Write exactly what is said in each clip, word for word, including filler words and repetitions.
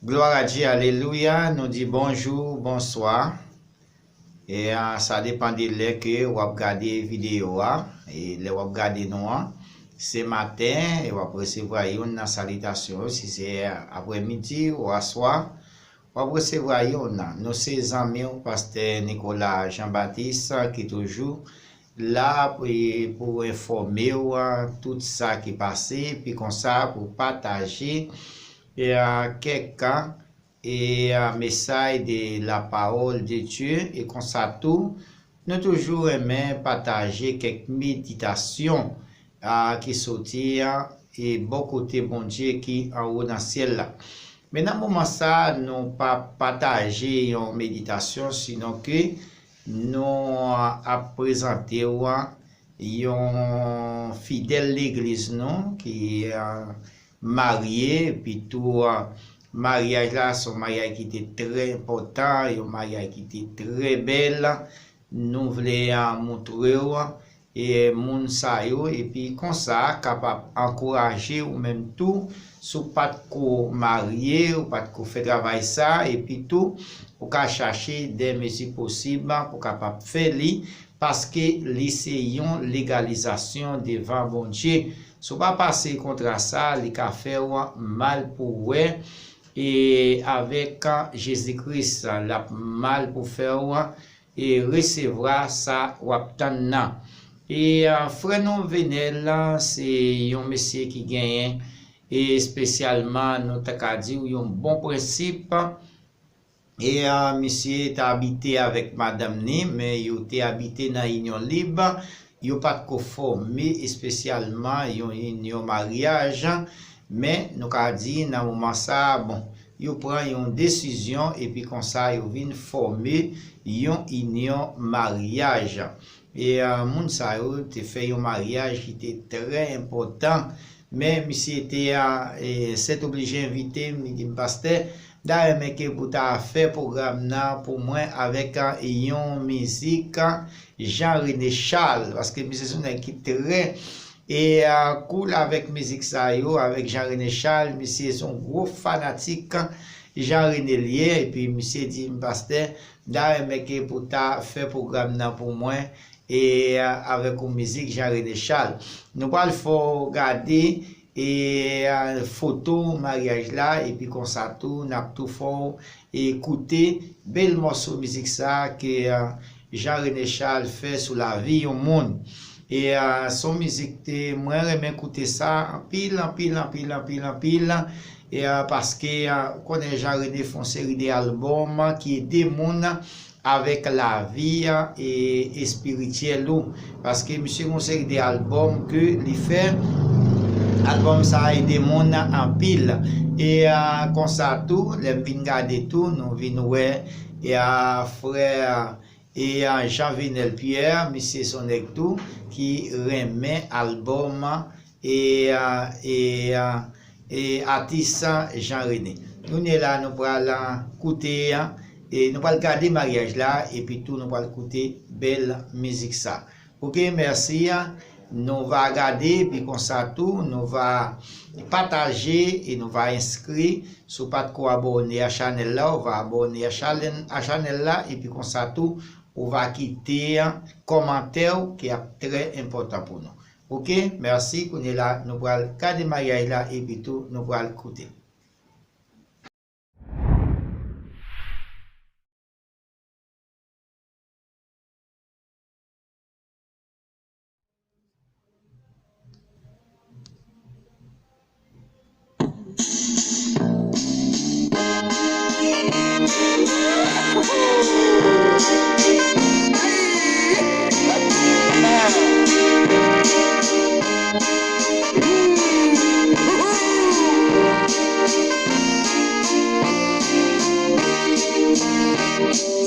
Glwa a Dye, alelouya, nou di bonjou, bonswa. E a, sa depann de lè ke w ap gade videyo a. E lè w ap gade nou an, se maten, e w ap resevwa youn nan salitasyon yo. Si se aprèmidi ou aswa, w ap resevwa youn nan. Nou se zanmi w, pastè Nicolas Jean Baptiste, ki toujou la pou, pou enfòme w tout sa ki pase, epi konsa pou pataje, e a, kèk e, a, mesaj de la parole de Dieu, e konsa tou, nou toujou renmen pataje kèk meditasyon, a, ki soti, a, e bò kote Bondye ki anwo nan syèl la. Men nan moman sa, nou pa pataje yon meditasyon, sinon ke nou, a, ap prezante w, a, yon fidèl legliz nou ki, a, marye, epi tou, a, maryaj la se yon maryaj ki te trè enpòtan, yon maryaj ki te trè bèl. Nou vle, a, montre w, e, moun sa yo, epi konsa kapab ankouraje ou menm tou, si w pa t ko marye, ou pa t ko fè travay sa, epi tou, ou ka chache de mezi posib pou kapab fè li, paske li se yon legalizasyon devan Bondye. Si w pa pase kontra sa, li ka fè w mal pou w wè, e avèk Jezi Kris, l ap mal pou fè w, e resevwa sa w ap tann nan. E, a, frè nou Venel, se yon mesye ki genyen, e espesyalman, nou ta ka di w, yon bon prensip. E, a, misye te abite avèk madanm ni, men yo te abite nan inyon lib. Yo pa t ko fòme espesyalman yon inyon maryaj, men nou ka di nan moman sa a, bon, yo pran yon desizyon epi konsa yo vin fòme yon inyon maryaj. E, a, moun sa yo te fè yon maryaj ki te trè enpòtan, men misye te, a, e, sètoblije envite m, li di m, "Pastè, m ta renmen ke pou ta fè pwogram nan pou mwen avèk, a, yon mizik, a, Jean René Charles," paske misye se yon nèg ki trè, e, a, cool avèk mizik sa yo, avèk Jean René Charles. Misye se yon gwo fanatik Jean René li ye, epi misye di m, "Pastè, m ta renmen ke pou ta fè pwogram nan pou mwen, e, a, avèk yon mizik Jean René Charles." Nou pral fè w gade, e, a, foto maryaj la, epi konsa tou, n ap tou fè w, e, koute bèl mòso mizik sa ke, a, Jean René Charles fè sou lavi yon moun. E, a, se yon mizik te, mwen renmen koute sa anpil, anpil, anpil, anpil, anpil. E, a, paske, a, ou konnen Jean René fè yon seri de albòm ki ede moun avèk lavi, a, e espirityèl ou. Paske misye gen yon seri de albòm ke li fè. Albòm sa a ede moun anpil. E, a, konsa tou, lè m vin gade tou, nou vin wè, e, a, frè, e, a, Jean Venel Pierre, misye se yon nèg tou ki renmen albòm, e, a, e, a, e atis Jean René. Kounye la, nou pral, a, koute, a, e nou pral gade maryaj la, epi tou nou pral koute bèl mizik sa. Oke, mèsi, a. Nou va gade, epi konsa tou, nou va pataje e nou va enskri. Si w pa t ko abòne a chanèl la, ou va abòne a chanèl, a chanèl la, epi konsa tou, ou va kite kòmantè w ki ap trè enpòtan pou nou. Oke, mèsi. Kounye la, nou pral gade maryaj la, epi tou, nou pral koute.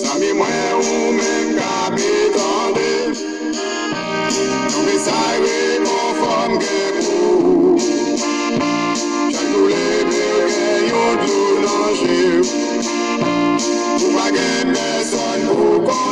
Zanmi mwen, ou menm k ap tande, yon mesaj rekonfò m gen pou ou. Chak jou leve, w gen yon dlo nan je w. Ou pa gen pèsòn pou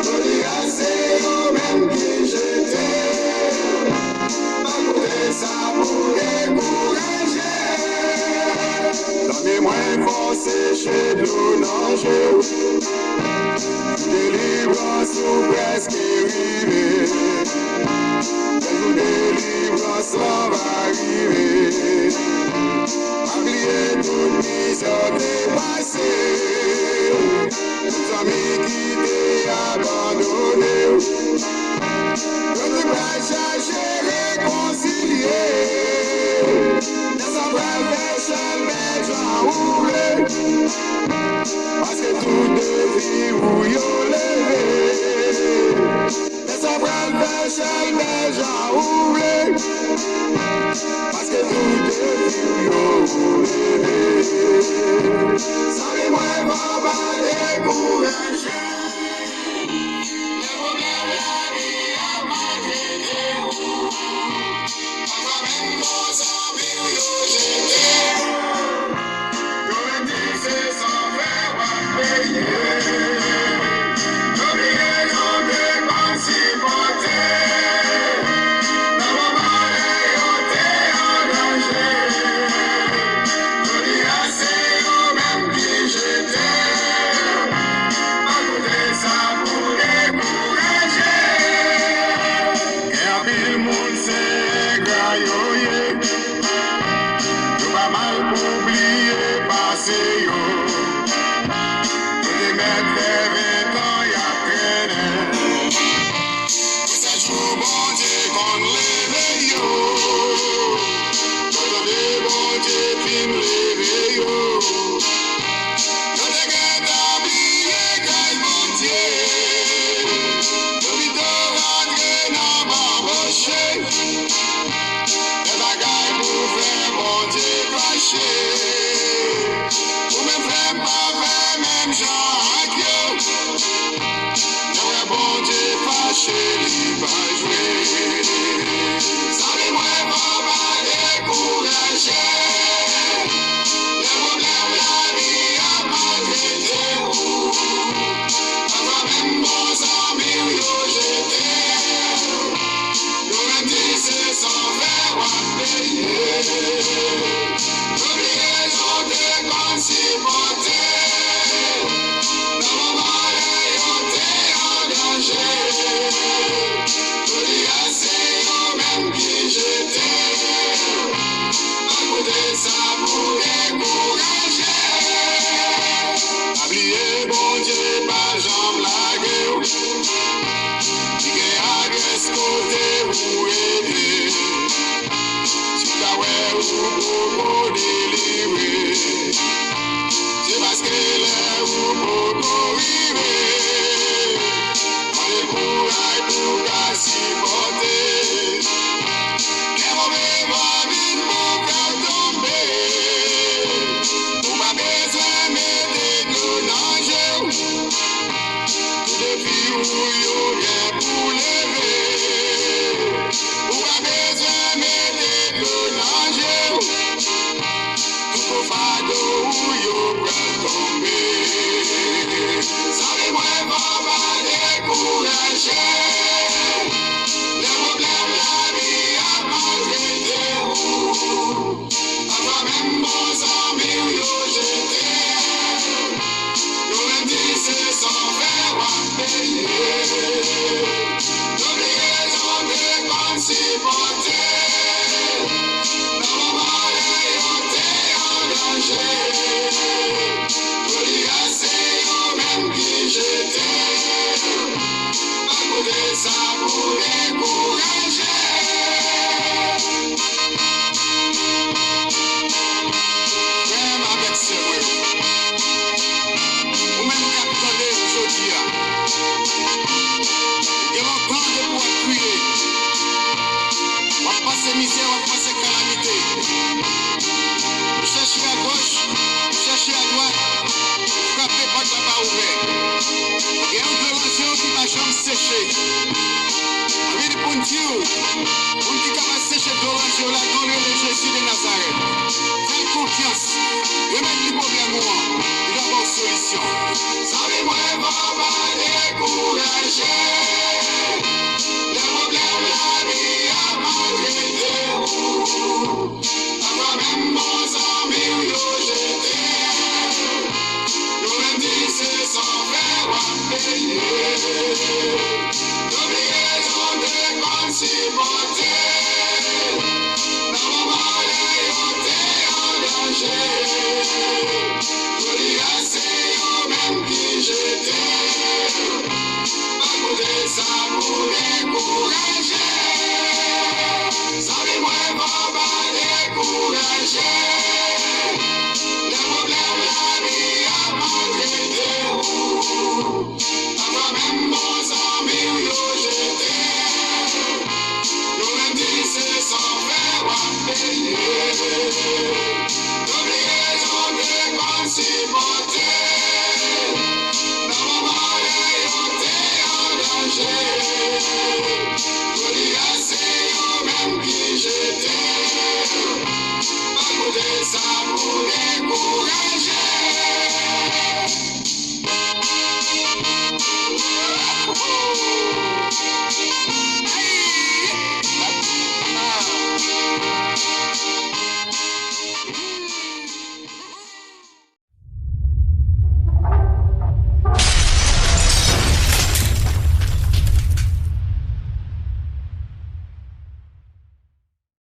Jodi a se ou menm ki jete. Pa koute sa pou dekouraje. Zanmi mwen, fò w seche dlo nan je w. Delivrans ou prèske rive. Lè jou delivrans lan va rive. Pa bliye tout mizè w te pase. Tout zanmi ki te abandone w, yo tout pral chache rekonsilye. Lè sa pral fè chèlbè jan ou vle, paske tout defi ou yo leve. Lè sa pral fè chèlbè jan ou vle, paske tout defi ou yo ou leve. Zanmi mwen, fò w pa dekouraje. Lè pwoblèm lavi a maltrete ou, pafwa menm bon zanmi w yo jete. Yo menm di se san fè w ap peye. Yo bliye nou te konn sipòte. Nan moman lè yo te an danje. Jodi a se yo menm ki jete. Pa koute sa pou dekouraje. Gen anpil moun se engra yo ye. Yo pa mal pou bliye pase yo. Yo te mèt fè ven tan y ap trennen. Pou sèl jou Bondye konn leve yo. Yo tande Bondye fin leve yo. Yo te gentan bliye kay Bondye. Yo pito rantre nan banboche. Fè bagay pou fè Bondye fache. Ou menm frè m, pa fè menm jan ak yo. Lè w wè Bondye fache, li pa jwe. Zanmi mwen, fò w pa dekouraje. Lè pwoblèm lavi a maltrete ou, pafwa menm bon zanmi w yo jete. Yo menm di se san fè w ap peye. Yo bliye jan w te konn sipòte. Nan moman lè yo te an danje. Jodi a se yo menm ki jete. Pa koute sa pou dekouraje. Pa bliye Bondye pa janm lage w. Li gen adrès kote ou rete. Si w ta wè ou poko delivre, se paske lè ou poko rive. Mande l kouraj pou w ka sipòte. Lè move van vin pou fè w tonbe, ou pa bezwen mete dlo nan je w. Tout defi ou yo gen pou leve. Ou pa bezwen mete dlo nan je w. Tout gwo fado ou yo pral tonbe. Zanmi mwen, fò w pa dekouraje. Lè pwoblèm lavi a maltrete ou, pafwa menm bon zanmi w yo jete. Yo menm di se san fè w ap peye. Yo bliye jan w te konn sipòte. Nan moman lè yo te an danje. Jodi a se yo menm ki jete. Pa koute sa pou dekouraje. Frè m avèk sè mwen yo, ou menm k ap tande m jodi a, gen lontan depi w ap kriye, w ap pase mizè, w ap pase kalamite. Ou chèche agòch, ou chèche adwat, ou frape, pòt la pa ouvè. Gen yon dlo nan je w ki pa janm seche. Anvi pou n di w, moun ki kapab seche dlo nan je w la, non l rele Jezi de Nazarèt. Fè l konfyans. Remèt li pwoblèm ou an. Li va ba w solisyon. Zanmi mwen, fò w pa Ankouraje